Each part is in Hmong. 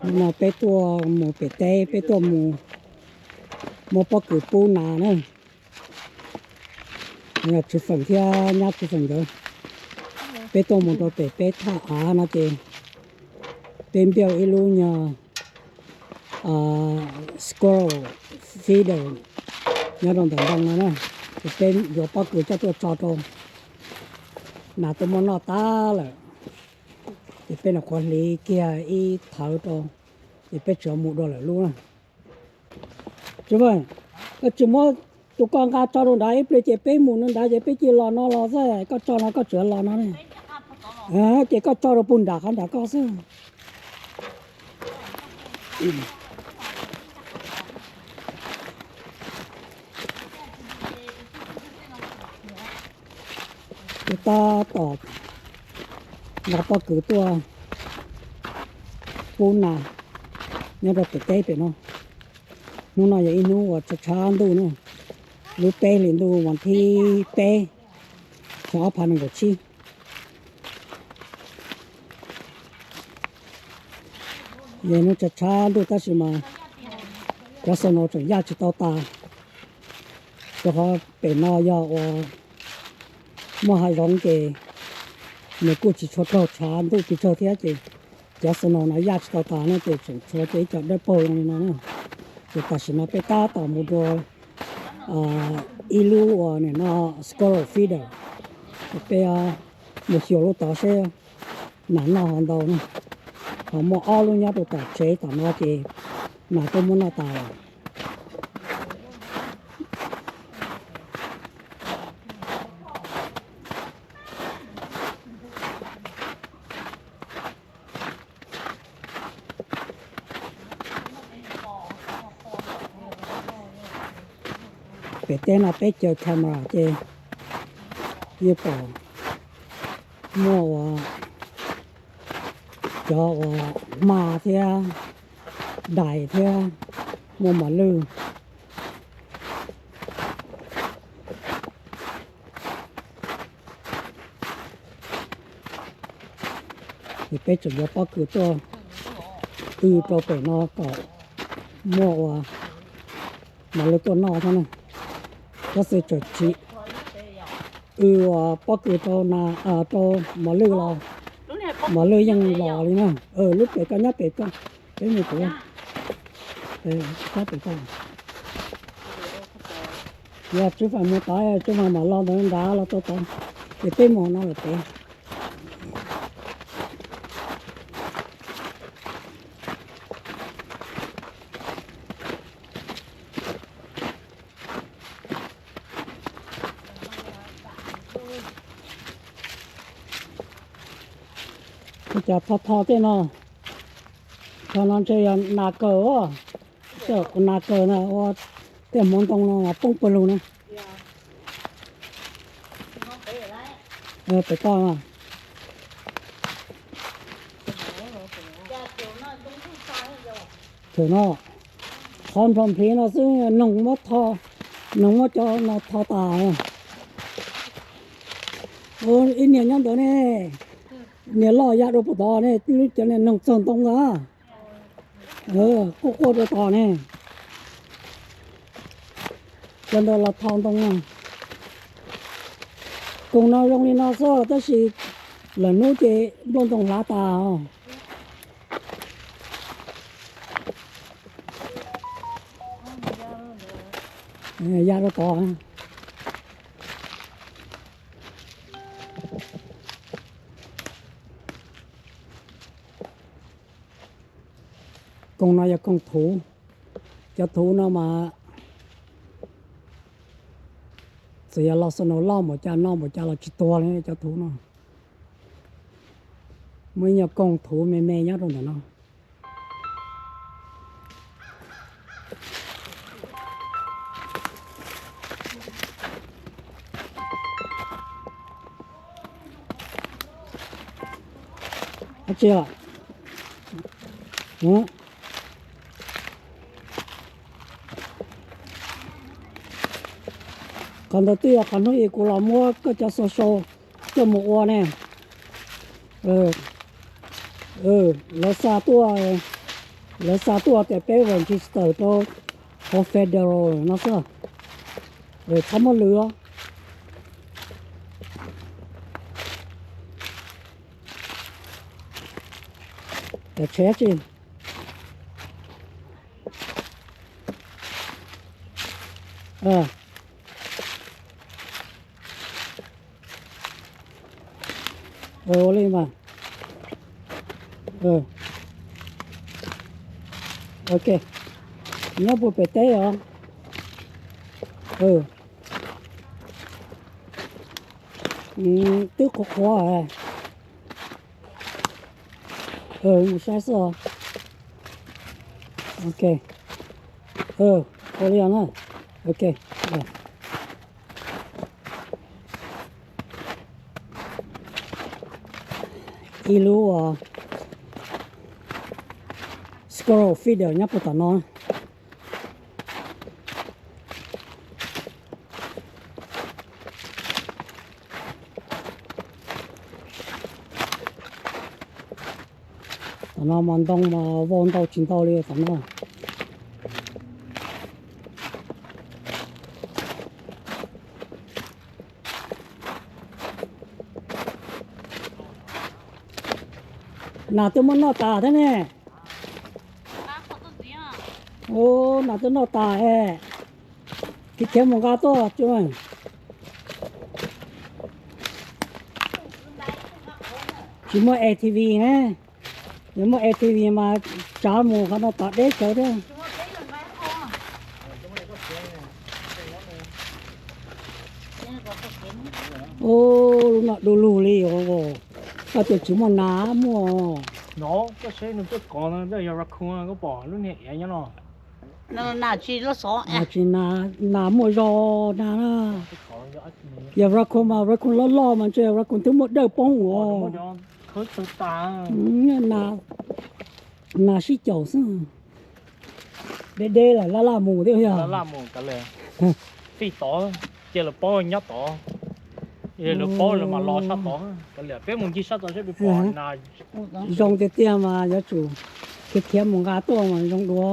No peb tuaj mus pem teb, peb tuaj mus muab pob kws pub nas na. Yog Tswv Feem thiab nyab Tswv Feem nkawd, peb tuaj mus rau pem peb thaj av no ces peb npiaj ib lub nyuag squirrel feeder nyob rau ntawm ntoo no na. Ces peb yuav pob kws coj tuaj tso rau nas tuaj muab noj tag lawm, ces peb nyuam qhuav hliv kiag ib thawv rau, ces peb tseem mus dua lawm lub na. Tsis, koj tsis muab tus koj nqa tso rau nrad ib pliag ces peb mus no nrad ces peb cia los no los xwb, koj tso no koj tseem los no ne. Ces koj tso rau puag nram qhov nram koj xwb. Peb tab tom nqa pob kws tuaj pub nas nyob rau pem teb pem no. Hnub no yog ib hnub uas tshav tshav ntuj na, lub peb hlis ntuj vas thib peb, xyoo ob phav nees nkaum tsib. Yog hnub tshav tshav ntuj tab sis mas cov snow tseem yaj tsis tau tas, rau qhov pem no yog uas muaj hav zoov ces nws kuj tsis tshua raug tshav ntuj pes tsawg thiab ces cov snow no yaj tsis tau tas no ces tseem tshuav cov ib co dawb paug zoo li no na. Ces tam sim no peb tab tom mus dua ib lub uas nim no squirrel feeder, ces peb mus xyuas lub tod seb nas noj ho ntau na. Ho muaj ob lub nyob rau tom tsev tom no ces nas twb muab noj tas lawm. Pem teb no peb caw camera ces yeej pom muaj uas cov uas hma thiab dais thiab muaj mos lwj. Ces peb tseem yuav pob kws tuaj w rau pem no kom muaj uas mos lwj tuaj noj thiab na. Tab sis tseem tsis w uas pob kws rau, rau mos lwj los mos lwj yeej los li na. Lub pem koj nyob pem koj, peb mus pem, pem koj. Yog Tswv Feem mus tod, Tswv Feem mam los ntawd nrad los tau tod, ces peb mus no lawm pem. Ua cas tho tho tej no, tho no ntshe yog nas kawg, nas kawg na, ua tej hmoov ntoo no poob pawg lug na. Pem toj na. Thaum no qhov nrho nplhiv no xwb noog muab tho, noog muab cov no tho tas. Ib niag nyob ntawd ne, niag loj ya dua puag tod ne, lub cov niag noog txog ntoo ntag, quaj quaj rau tod ne. Cov ntawd los tho ntoo no. Koog no zoo li no xwb tab sis lwm hnub ces nplooj ntoo hlav tas os. Ya rau tod. Koog no yog koog thuv. Cov thuv no mas txawm yog los snow loj npaum cas no npaum cas los tsis tuag li cov thuv no. Muaj ib nyuag koog thuv me me nyob rau ntawm no. Dab tsi? Qhov ntawd twb yog qhov hnub ib kuv los muab koj cov social coj mus ua ne. Lawv xa tuaj, Lawv xa tuaj tias peb register rau hauv federal no xwb, txhob muab lwm os. Cov tsheb tsis ua li mas. Ok, nyob puag pem teb os. Twb qhuav qhuav. Mus saib xwb os. Ok, ua li os na. Ok. Ib lub squirrel feeder nyob puag tom no. Tom no mas ntoo mas vau ntau tsis ntau li tom no. Nas twb muab noj tas thiab ne. Ub, nas twb noj tas es. Khiav khiav mus nqa tuaj. Tsis muaj A T V ne. Yog muaj A T V mas tsav mus qhov no tom deb tsawv thiab. Ub, lub no du lug li os. Koj tias tsis muaj nas muaj. No, koj saib nws tuaj kov no, yog raccoon koj pom lub niag iav nyob no. Nas tsis loj xov. Nas tsis, nas muaj zog nas na. Yog raccoon mas raccoon loj loj mas ntshe raccoon twb muaj dawj poob ua. Nas sib caum xwb. Deb deb lawm laj laj mus thiab yog. Fij tod, cia lawv paub nyob tod. Lawv paub lawv mam los sab tod. Kav liam peb mus ncig sab tod seb peb pom nas. Zoo tiag tiag mas yuav tsum khiav khiav mus nqa tuaj mas zoo dua.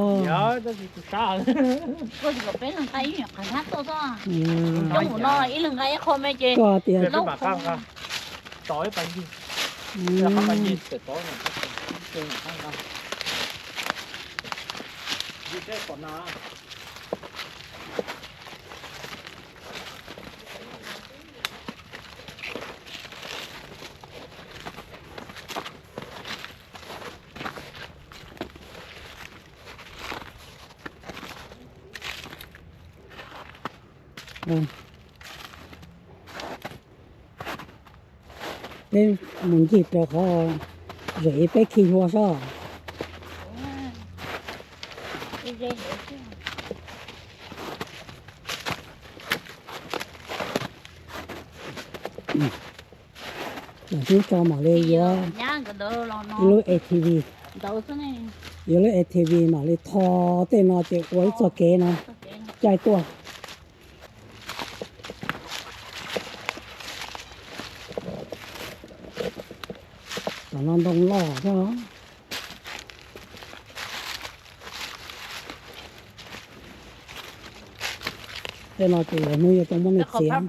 Tab sis kuv sab. Koj tias Peb mus ncig raws qhov zem peb khi hlua soj. Hnub tso mam li yuav ib lub A T V, yuav lub A T V mam li tho tej no ces ua ib txoj kev no caij tuaj. Tam no ntoo loj thiab. Tej no ces hnub yuav tau muab nws txiav.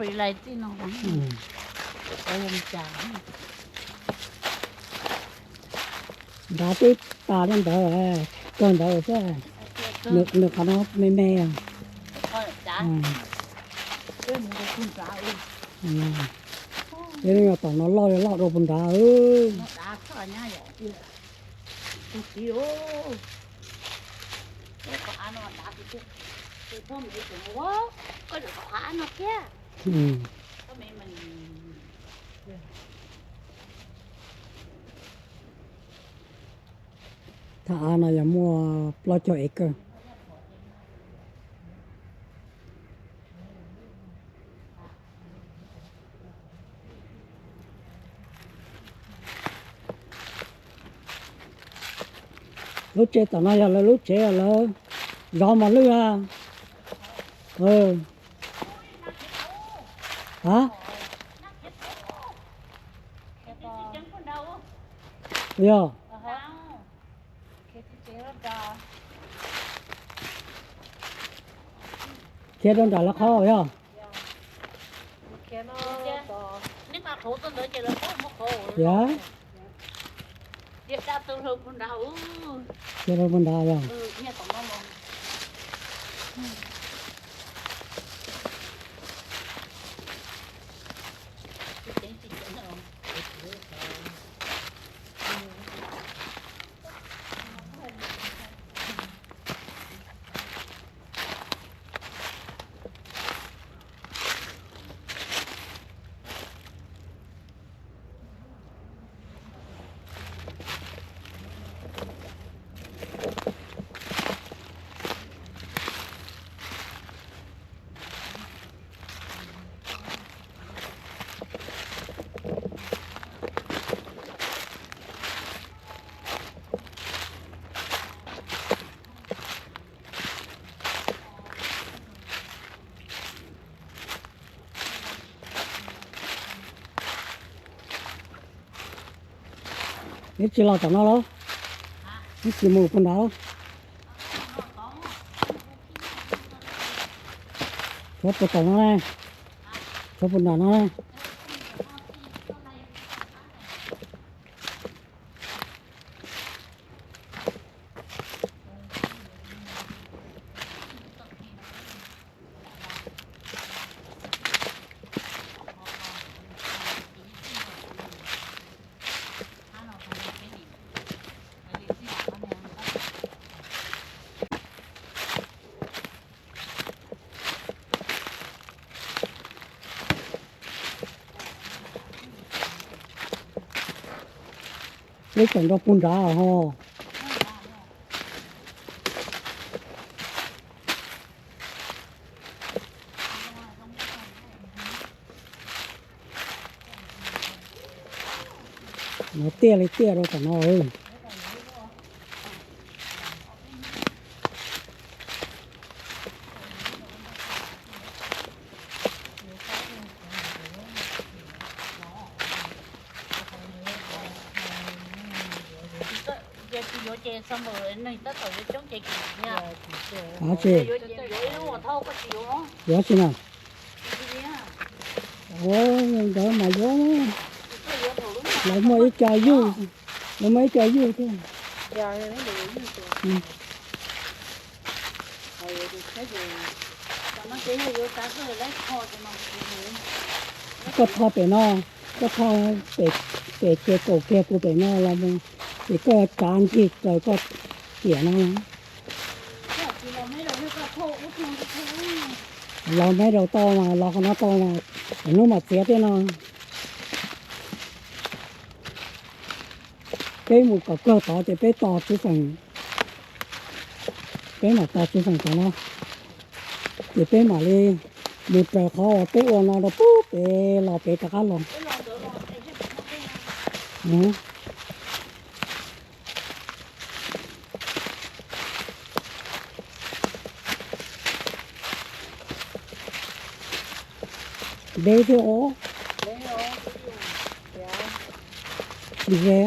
Nrad twb tas li ntawd, kawg ntawd xwb. Nws qhov no me me. Peb tom no loj li loj dua puag nrad. Thaj av no yog muaj plaub caug acre. Lub tsev tom no yog lawv lub tsev, lawv zov mos lwj a. A, yog. Khiav rau nram lawv qhov yog. Yog. Khiav rau puag nrad yog. Neb tsis los tom no los? Neb tsis mus puag nrad los? Tshuav puag tom no ne, tshuav puag nram no ne. Peb tseem rau puag nrad ho. No tiaj li tiaj rau tom no. Yuav tsis na. Ntawd mas yuav, lawv muaj ib co yuj, lawv muaj ib co yuj thiab. Koj tho pem no, koj tho pem, pem ces kaum kiag kuv pem no los mus, ces koj tsav ncig raws koj tiam no. Los meb rau toj mas, los qhov no toj mas, hnub mam txiav thiab no. Peb mus kom kawg tod ces peb tos tswv feem, peb mam tos tswv feem tom no, ces peb mam li mus raws qhov uas peb ua no rau pub pem los pem rov qab los. Deb thiab os. Tsis ze.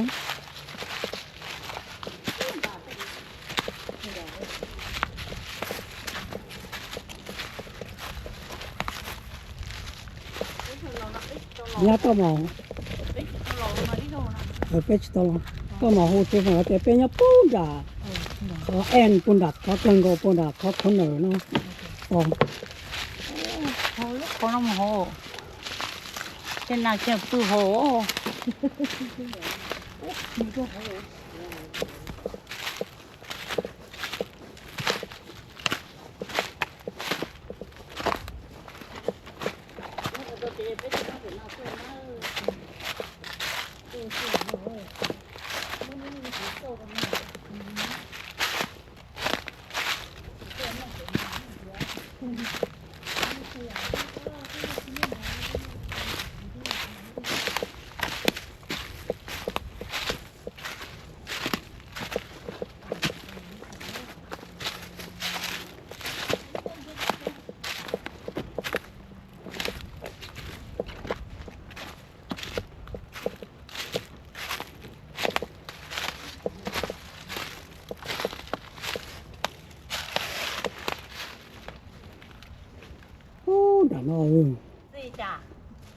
Nyab koj mas, peb tsis tau los, koj mas hu tswv feem tias peb nyob puag nram qhov en, puag nram qhov kawg nkaus, puag nram qhov corner no. Qhov no mus hauv, tej nas tseem pw hauv.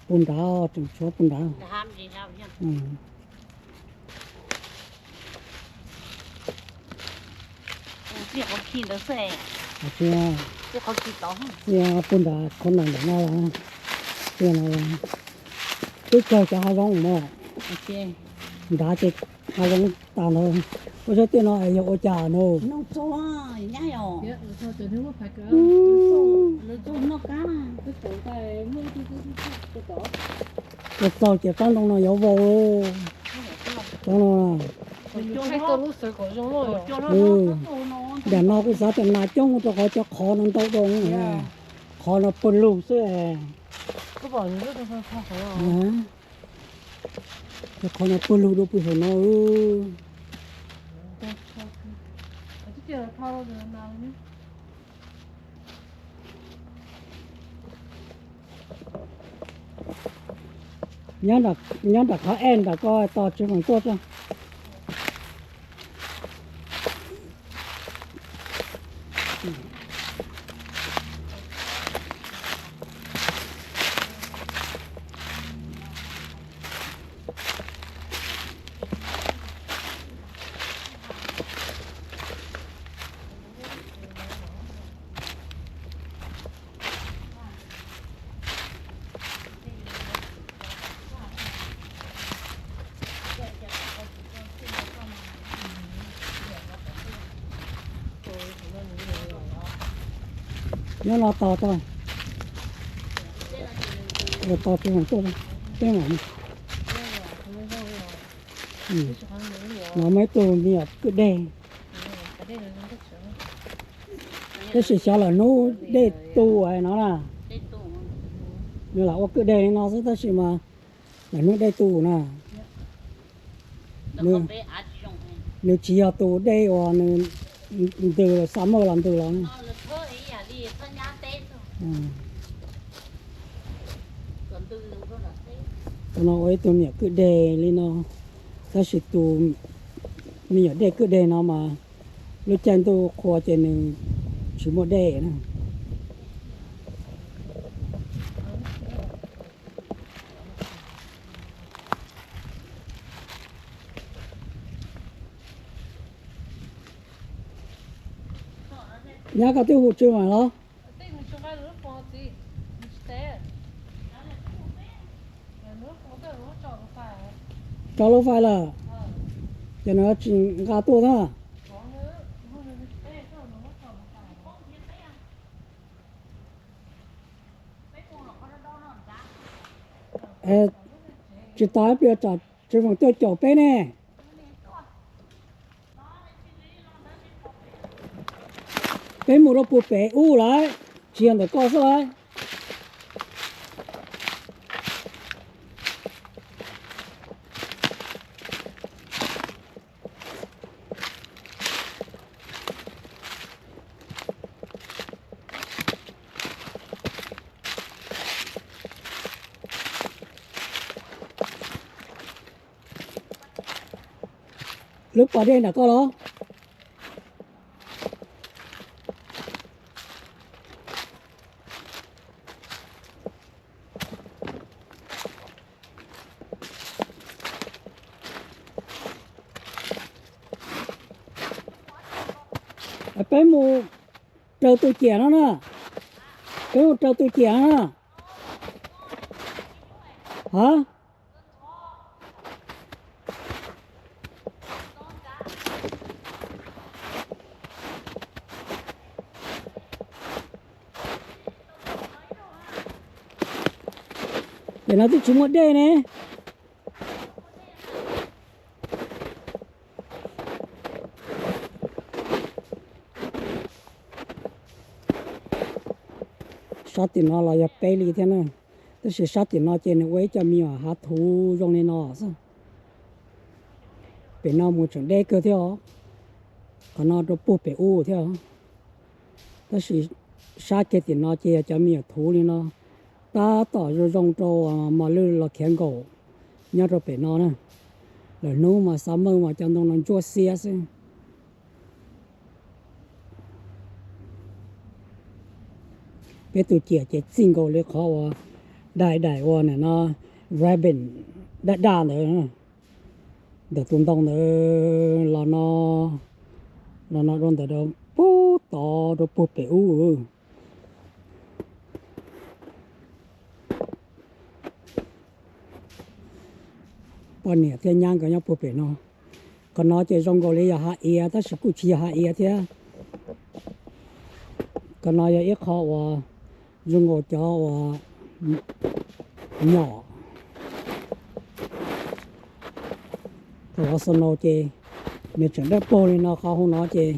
Pug nrad, tseem tshuav pug nrad. Txij pug nrad qhov no ntawm no, txij no twb kawg cov hav zoov no. Nrad ces hav zoov tas ntawd. Ua saib tej no yog ua cas no. Ua txaug ces qab ntoo no yuav vau. Qab no, nram no kuv xav tias nas coob rau qhov cov qhov no ntau dua, qhov no pawg lug xwb. Cov qhov no pawg lug dua pw saum no. Nyob nram qhov ej nram ko tos Tswv Feem tuaj tso. Nyob no tos tau, tos Tswv Feem tuaj, peb mam. No muaj ib tug me nyuam kwj deg, tab sis xyov lawm hnub dej tu no na. Nws lam ua kwj deg li no xwb tab sis mas lawm hnub dej tu na. Nws tsis yog tus dej uas nws ntws xa maj los ntws los. Tus no ua ib tug me nyuam kwj deg li no, tab sis tus me nyuam dej kwj deg no mas lub caij ntuj qhua ces nws tsis muaj dej na. Nyab, koj twb hu Tswv Feem los? Tso lub fais lawm, ces nws tsis nqa tuaj na. Tsis tas ib pliag tsam Tswv Feem tuaj caum peb ne. Peb mus rau puag pem ub lawm, tsis yog ntawm koj xwb lawm. Lub pas dej nram koj los? Peb mus raws tus ciam no na. Peb mus raws tus ciam no na. Ha? Ces no twb tsis muaj dej ne. Sab tim no los yog peb li thiab na, tab sis sab tim no ces nws ua ib co me nyuam hav thuv zoo li no xwb. Pem no mus tseem deb kawg thiab os, qhov no rau puag pem ub thiab. Tab sis sab kiag tim no ces yog cov me nyuam thuv li no, tab tom zoo zoo rau mos lwj los khiav nkaum nyob rau pem no na. Lawm hnub mas xav maj mas cov ntoo no ntsuab xiab xwb. Peb tus ciam ces txij nkaus li qhov uas dai daim ua nim no ribbon daj daj ntawd, ntawm tus ntoo ntawd los no, los no rau ntawm rau puag tod rau puag pem ub. Poj niam thiab nyab nkawd nyob puag pem no. Qhov no ces zoo nkaus li yog hav iav tab sis kuj tsis yog hav iav thiab. Qhov no yog ib qho uas zoo nkaus cov uas nyom. Thaum ua snow ces nws tseem dawb paug li no, qhov hauv no ces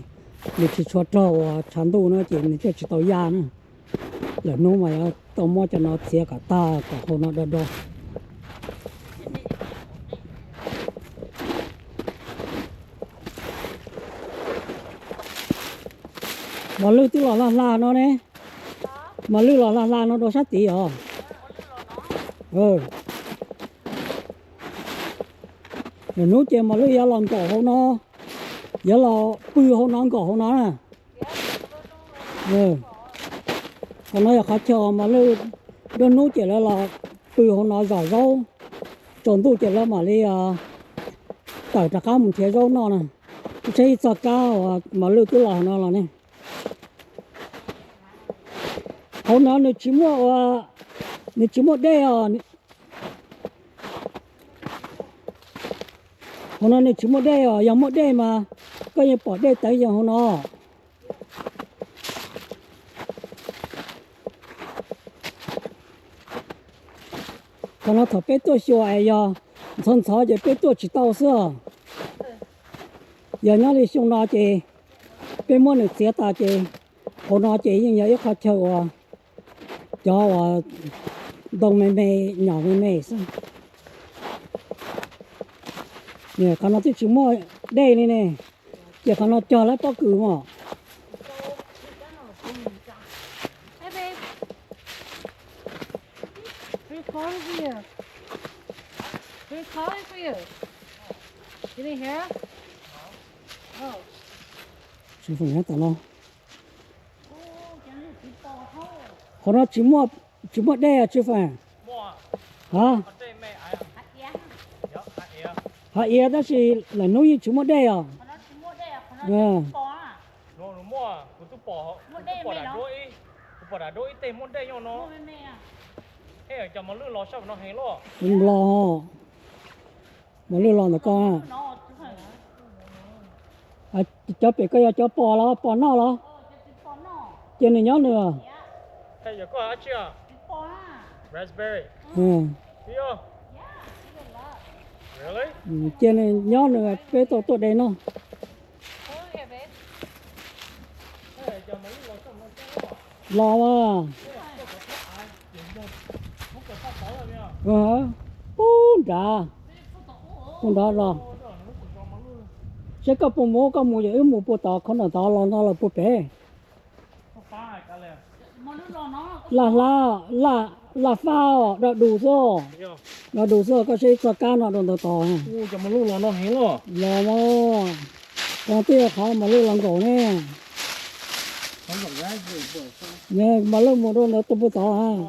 nws tsis tshua raug uas tshav ntuj na ces nws thiaj tsis tau yaj na. Lwm hnub mas yuav tau muab cov no txiav kom tag kom hauv no do do. Mos lwj twb los hla hla no ne. Mos lwj los hla hla no rau sab tid os. Lwm hnub ces mos lwj yuav los nkaum hauv no, yuav los pw hauv no nkaum hauv no na. Qhov no yog qhov chaw mos lwj, nruab hnub ces lawv los pw hauv no zom zaub, tsaus ntuj ces lawv mam li tawm rov qab mus nrhiav zaub noj na. Saib ib txoj kab uas mos lwj twb los hauv no los ne. Hauv no nws tsis muaj ua, nws tsis muaj dej os. Hauv no nws tsis muaj dej os, yog muaj dej mas koj yeej pom dej teev yees hauv no. Qhov no thaum peb tuaj xyuas es yog ntxhov ntxhov ces peb tuaj tsis tau xwb os. Yog nyob li xyoo no ces peb muab nws txiav tas ces hauv no ces yeej yog ib qho chaw uas cov uas ntoo me me, nyom me me xwb. Qhov no twb tsis muaj dej li ne, ces qhov no cog lawv pob kws mas. Tsis feem nyob tom no. Qhov no tsis muaj dej os tsis feem. Hav iav tab sis lwm hnub yeej tsis muaj dej os. Los, mos lwj los ntawm ko. Cov pem koj yog cov pos los pos noj los? Ces nws nyob nws. Ces nws nyob nws, peb tau tuaj de noj. Los mas. Pub nrad, pub nrad los. Seb koj puas mus, koj mus yog wb mus puag tod, qhov ntawm tod los no los puag pem. Laj hla, laj faj, do dus xwb, do dus xwb, koj seb txoj kab no rau ntawd tod. Los mas, qhov twb yog qhov mos lwj los nkaum ne. Mos lwj mus rau ntawd tuaj puag tod.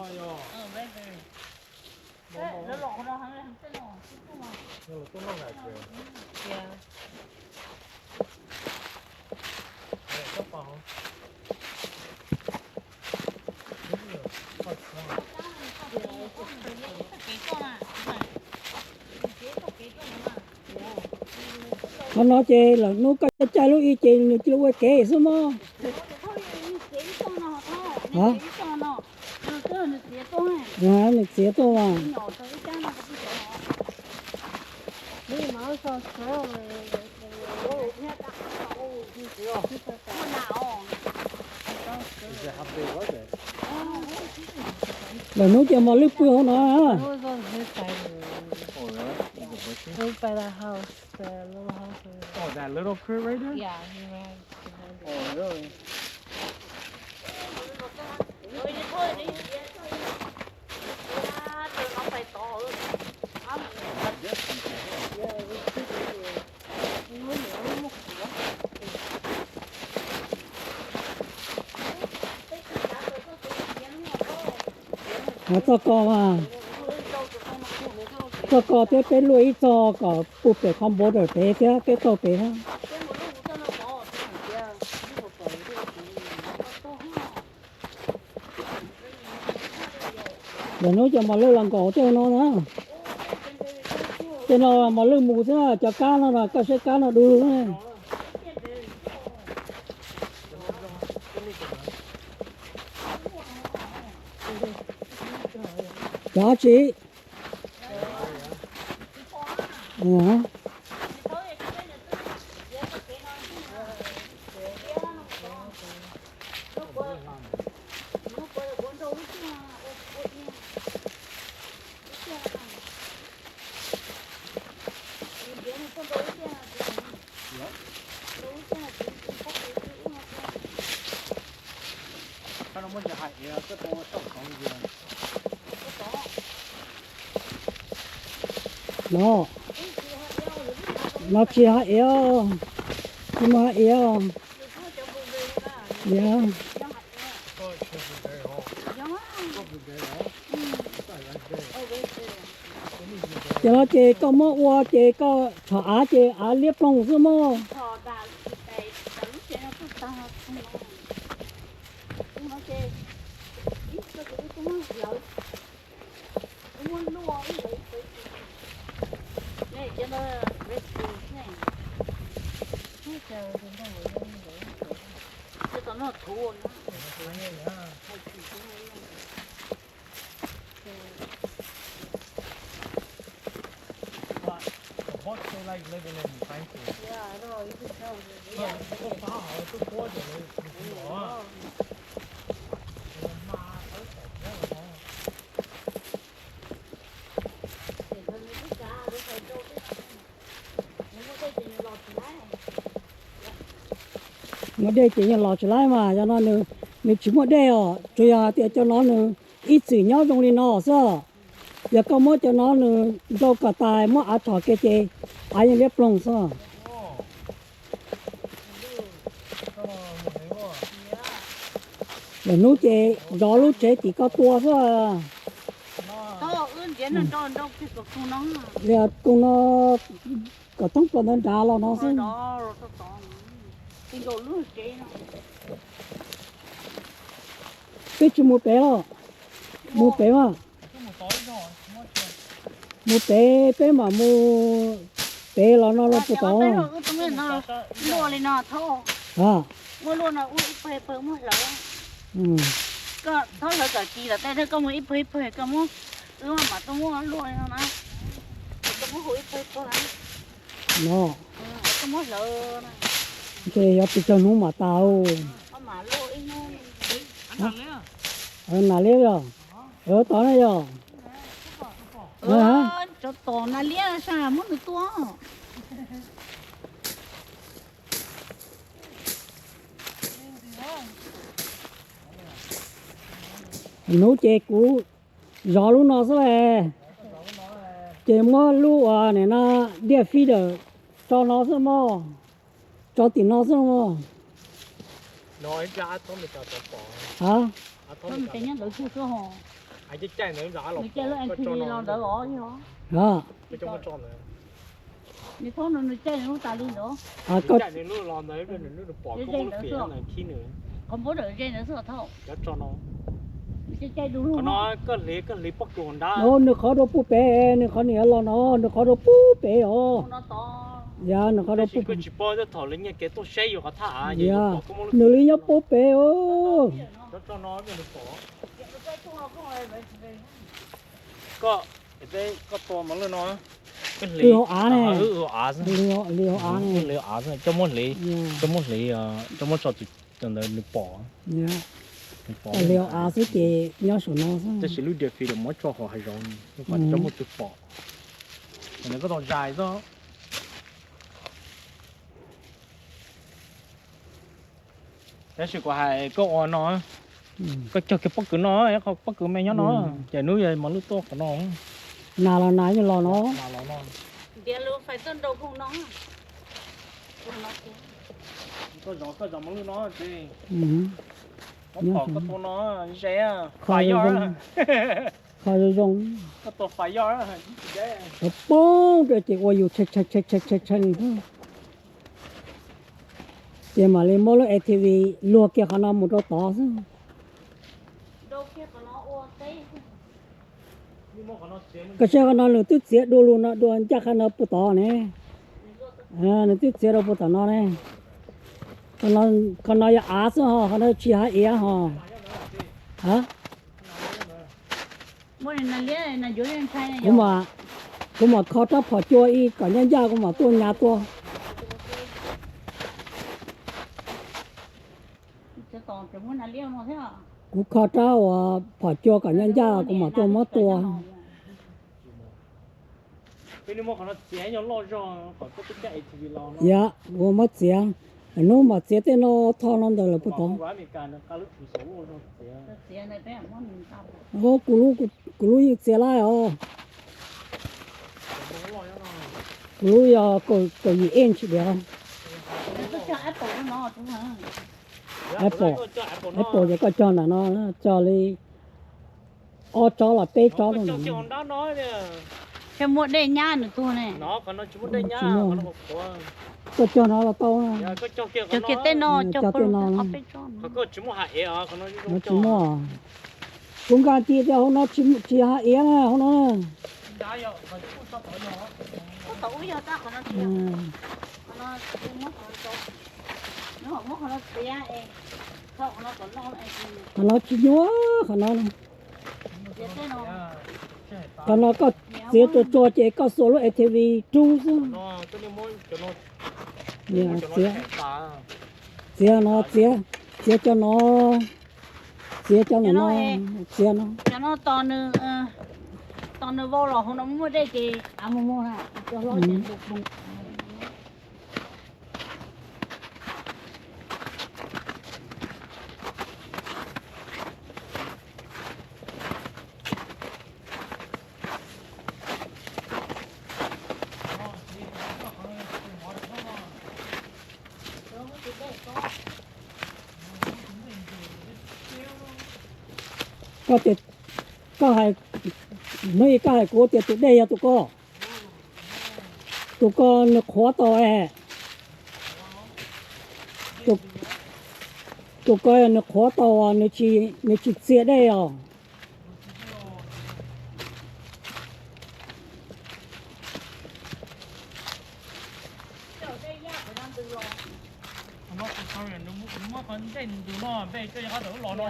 Qhov no ces lawm hnub koj caij caij lub ib ce nws cia li ua kev xwb mog. Nws txiav tuaj mas. Lawm hnub ces mos lwj pw hauv no. Txoj ko, txoj ko thiab peb luaj ib txoj kom puag pem qhov border pem thiab peb taug pem thiab. Lwm hnub cov mos lwj los nkaum tej no na. Tej no mos lwj mus xwb, cov kab no, koj saib kab no du lug. Cov tsi No, no tsis hais iab, tsis muaj hais iab. Yog. Ces no ces koj muab ua ces koj tsom av ces av liab ploog xwb mog. Muaj dej ces yog los tsis laib mas, yog no nws tsis muaj dej os, tsuas yog hais tias cov no nws ib txwm nyob zoo li no xwb. Yog koj muab cov no nws nrau kom tas muab av tsom kiag ces av yeej liab ploog xwb. Lwm hnub ces zov lub tsev tim koj tua xwb. Koog no kom thoob plaws ntawd nrad los no xwb. Peb tsis mus pem los? Mus pem mas. Mus pem, peb mam mus pem los no los puas tau? Luaj li no thaub. Muaj luaj no ua ib pawg ib pawg muab hlawv. Koj thaub hlawv kom ci los tej, koj muab ib pawg ib pawg, koj muab, wb mam tuaj muab luaj li no na. Koj muab hu ib pawg ib pawg na. No. Koj muab hlawv na. Ces yuav pes tsawg hnub mam tas? Nas liab yog. Tod na yog. Tsov tom nas liab sas muab nws tua. Hnub ces kuv zov lub no xwb. Ces muab lub uas nim no diaj feeder tso no xwb mog. Tso tim no xwb mog. Nws thaub no nws caij nws lub tas li ntawd. Qhov npawb ntawd ze ntawd xwb thaub. Nws qhov rau puag pem, nws qhov nws yuav los no, nws qhov rau puag pem os. Yog nws qhov rau puag pem. Nws li nyob puag pem os. Koj, koj tua mos lwj no. Hauv av ne. Hauv av, hauv av, coj muab hliv, coj muab hliv, coj muab tso ntawd nws pom. Hliv hauv av xwb ces nyob saum no xwb. Tab sis lub diaj feeder muab tso hauv hav zoov, coj muab tsis pom. Koj tau zais xwb. Tab sis kuv hais koj ua no, koj cog kiag pob kws no, qhov pob kws me nyob no, ces hnub yog mos lwj tuaj qhov no. Nas los nas yeej los no. Koj zov, koj zov mos lwj no, koj tua no, ze, koj tua no. Tho zoo zoo, poob rau ces ua yus tshee tshee tshee tshee tshee, ces mam li muab lub A T V luag kiag qhov no mus rau tod xwb. Koj saib qhov no nws twb txiav dua lug no dua ncaj qha no puag tod ne. Nws twb txiav rau puag tom no ne. Qhov no yog av xwb ho, qhov no tsis hav iav ho. Kuv mam kho rab phom cua ib kom ncaj ncaj kuv mam tuaj nyav tua. Kuv kho rab uas phom cua kom ncaj ncaj kuv mam tuaj muab tua. Yog, kuv muab txiav, hnub mam txiav tej no tho no ntawd lawm puag tod. Kuv lub yeej txiav laij os. Kuv lub yog kaum yim inch diam. Apple, ces koj cog ntawm no, cog li ob tsob los peb tsob. Muaj dej nyab nws tuag ne. Koj cog no los tau. Cog kiag tej no, cog tej no. Tsis muaj. Kuv nkag ntsis tias hauv no tsis hav iav na hauv no. Qhov no tsis nyuaj, qhov no, qhov no koj txiav tsuag tsuag ces koj xuas lub A T V rub xwb. Txiav no, txiav, txiav cov no, txiav cov no, txiav no. Tos nws vau los hauv no muaj dej ces av mus muag na. Koj tias, koj hais, hnub ib koj hais kuv tias tus dej yog tus ko, tus ko nws qhuav tau es, tus ko nws qhuav tau, nws tsis txia dej os. Muab qhov ntej ntws no npe coj qhov tawm los no,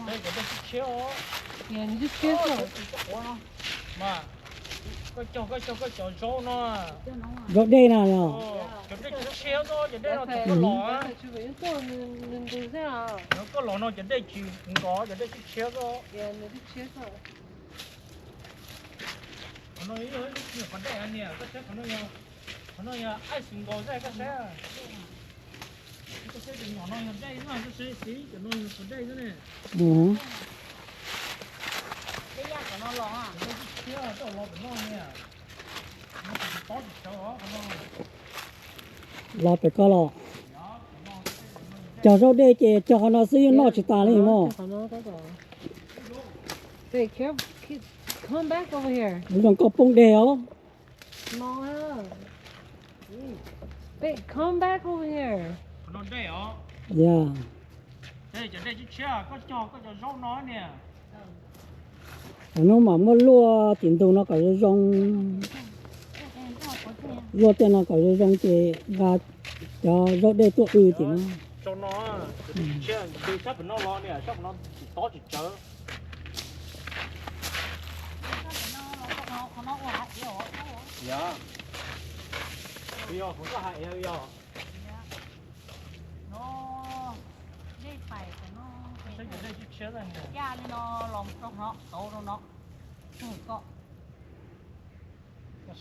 dej tsis tshiab os. Mas koj cog, koj cog koj cov zaub no. Zaub dej na yog. Cov dej tsis tshiab, cov dej no thaum koj los, koj los no cov dej tsis nkos, cov dej tsis tshiab. Qhov no yog ib qhov dej niam, koj saib qhov no yog, qhov no yog ice nkos zaj, koj saib. Koj saib cov nyom no yog dej, koj saib xwb, cov no yog qhov dej xwb ne. Los pem koj los. Cog zaub dej ces cog qhov no xwb yeej noj tsis tas li mog. Zoo koj poob dej os. Hnub mam muab luaj tim ntug no kom zoo zoo, luaj tej no kom zoo zoo ces nqa cov zaub dej tuaj w tim no.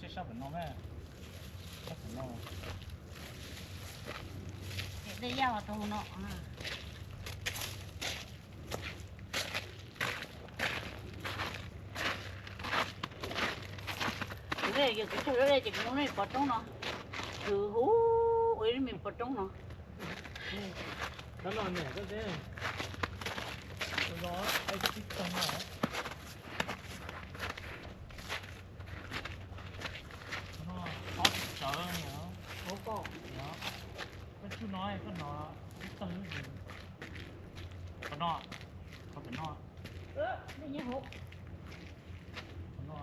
Coj sab pem no, sab pem no. Dej yaj los rau no. Kuv yog kuv cog zaub dej ces kuv muab nej pov roob no, kuv hu ua ib me pov roob no. Los, ib tug no, ob tug tsawv, koj tshuj no, koj no ib tawg, qhov no, qhov pem no, qhov no,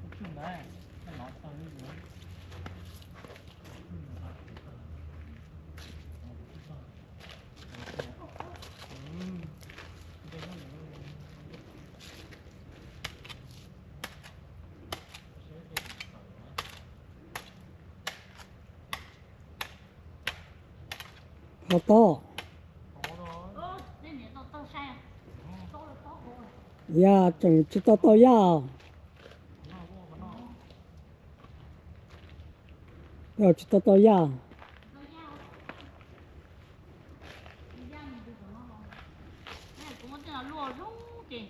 koj tshuj ntawd, koj no tawg. Ho tau. Yaj tseem tsis tau tau yaj. Yog tsis tau tau yaj. Kuv muab tej no luaj zoo ces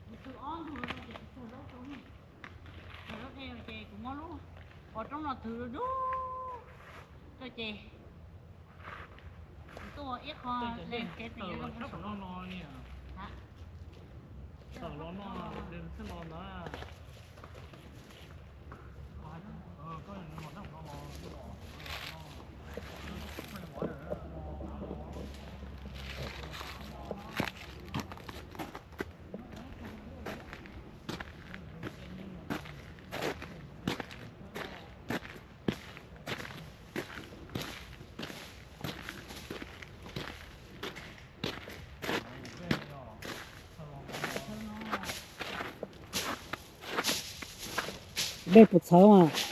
kuv tw ob ntug no ces kuv tug zaub rau, tug zaub dej ces kuv muab lub qhov roob no twg dub rau ces kuv tuaj ib qho leej tsev tawm los tshab saum no no, tawm los no, txij los ntawd. Dej puas txhawv mas?